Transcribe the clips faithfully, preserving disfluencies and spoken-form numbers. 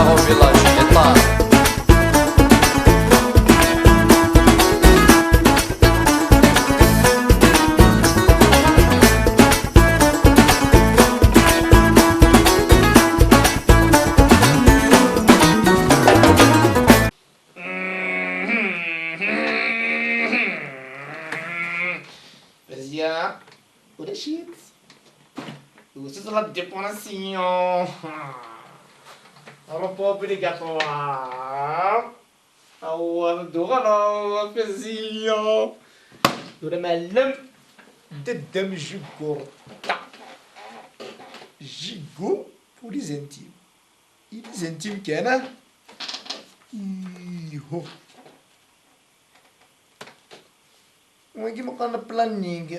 Au village, yeṭṭar. Mazya, ulac-itt. Ulac-itt la dépression. Repos obligatoire. Awa, d uɣalaw, a Fazya. Tura, mɛellem, d ddem jigurṭa. Jigo pour les intimes. I les intimes kan, ah? Iho. Wagi meqqar n planning.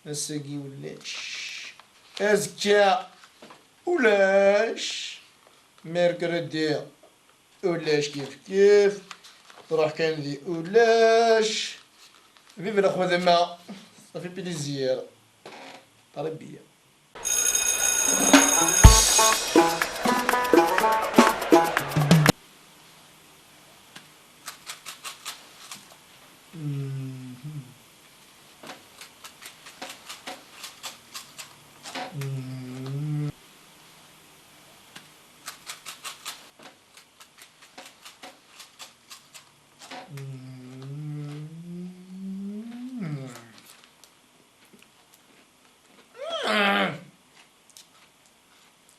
Ass-agi ulac. Azekka ulac. Mercredi ulac kif kif. Truḥ kan di ulac. Vive lxedma. Ça fait plaisir. Très bien.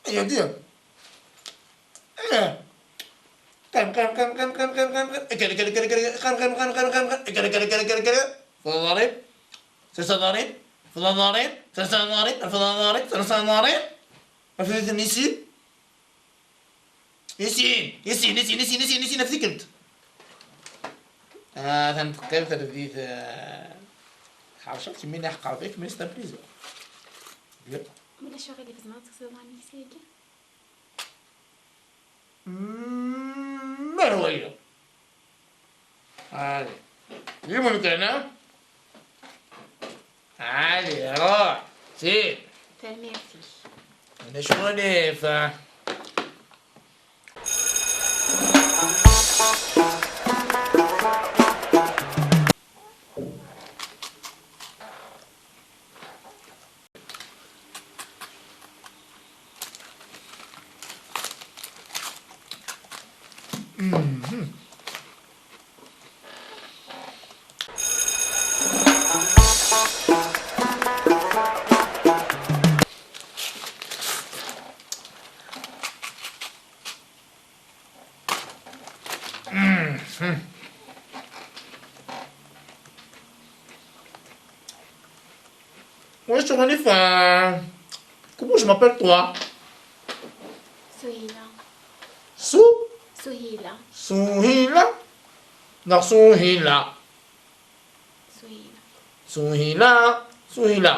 Aya d. Qim, qim, qim, qim, qim, qim, qim, qim. Ekker, ekker, ekker, ekker, qim, qim, qim, qim, qim, qim. Ekker, ekker, ekker, ekker, ekker. Rfed aḍar-im. Sers aḍar-im. Rfed aḍar-im. Sers aḍar-im. Rfed aḍar-im. Sers aḍar-im. Rfed-iten i sin. Isin, isin, isin, isin, isin, isin, af tikkelt. Ah, atan teqqim terdit, ah, tḥerceḍ, kemmini ḥeqreɣ-k, kemmini c'est un plaisir. Ulac aɣilif, tzemreḍ ad tekkseḍ aḍar-nni seg-agi? Mm, ma waya. Allez. Yiwen kan, ha? Allez, ruḥ. Si. Tanemmirt-ik. Ulac aɣilif. Wesh aɣilif, euh, comment je m'appelle toi? Suhila. Su? Suhila. Suhila? Neɣ Suhila? Suhila. Suhila, Suhila.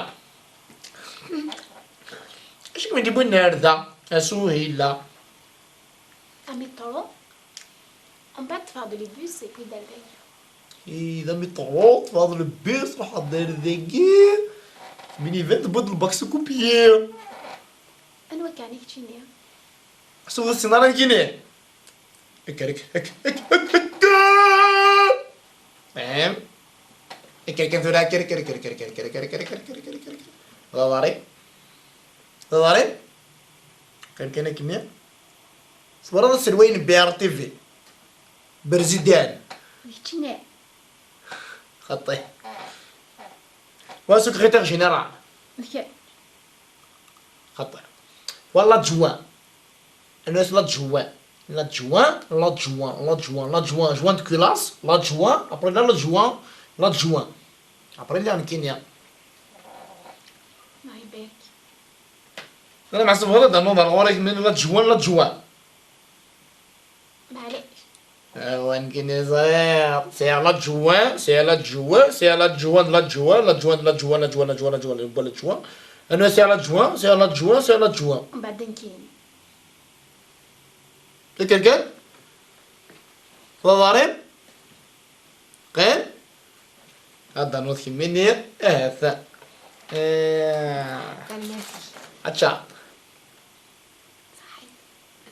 Acu i kem-id-yewwin ar da, a Suhila? Amitṛu, mbeɛd teffeɣ-d le bus et puis d ar dagi. I d amitṛu, teffeɣ-d le bus, ruḥeɣ-d ar dagi. Minivan tewwi-d le bac sous copier. Anwa kan i keččini? Acu ur tessineḍ ara nekkini? Ekker, ekker, ekker, ekker, ekker, ekker. Fehim? Ekker kan tura, ekker, ekker, ekker. D aḍar-im? D aḍar-im? Qqim kan akkenni. Tebɣiḍ ad selwayen n B R T V? Berzidan. D keččini. Xaṭi. Wa secrétaire général. D ke- Xaṭi. Wa l'adjoint. Anwa-s l'adjoint? L'adjoint, l'adjoint, l'adjoint, l'adjoint, joint de culasse, l'adjoint, après là, l'adjoint, l'adjoint. Après là, nekkini. Anda ma tebɣiḍ ad d-ternuḍ ar ɣur-k, min l'adjoint, l'adjoint. Maɛlic. Awa, nekkini ẓriɣ. Sɛiɣ l'adjoint, sɛiɣ l'adjoint, sɛiɣ l'adjoint, l'adjoint, l'adjoint, l'adjoint, l'adjoint, l'adjoint, l'adjoint. Anwa sɛiɣ l'adjoint, sɛiɣ l'adjoint, sɛiɣ l'adjoint. Mbeɛd nekkini. Ekker kan. Tebɣiḍ ad d-ternuḍ? Qqim. Ad d-ternuḍ kemmini. Ahat. Eh. Tanemmirt-ik. Ačča. Ṣaḥit.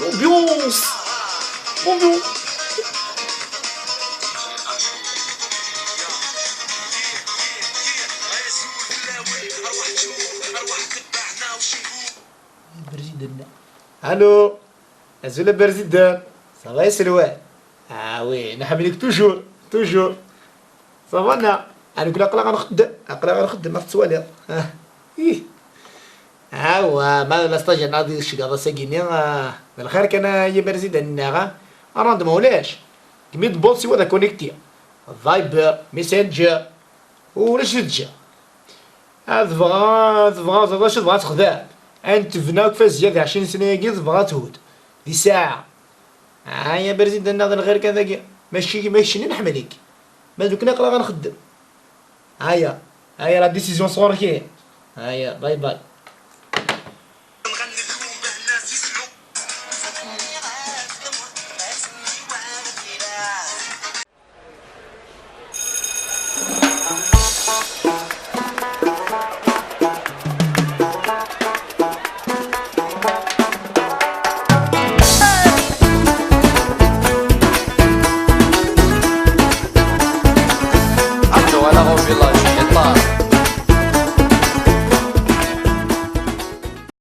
L'ambiance. L'ambiance. Président. Allô. Azul a Président. Ça va, aselway? Ah oui, nḥemmel-ik toujours, toujours. Ça va, na? Nekni aql-aɣ nxeddem, aql-aɣ nxeddem, ma tettwaliḍ. Ah, ih. Awa, ma la stage-nneɣ di ccgaḍ ass-agi-nni, ah, d lxir kan, ah, a Président-nneɣ, ah. Arrandement ulac. Kemmini tewweḍ siwa d connecté. Viber, Messenger, ulac di teǧǧa. Ah, tebɣa, tebɣa, ẓer d acu tebɣa texdem. Ayen tebna akk fazya di ɛecrin sna-agi, tebɣa ad tḥudd di ssaɛa. Aya, Président-nneɣ, d lxir kan dagi. Mačči, mačči nḥemmel-ik. Ma d nekni aql-aɣ nxeddem. Aya, aya, la décision sɣur-k. Aya, bye bye. Aql-aɣ au village, iṭṭer.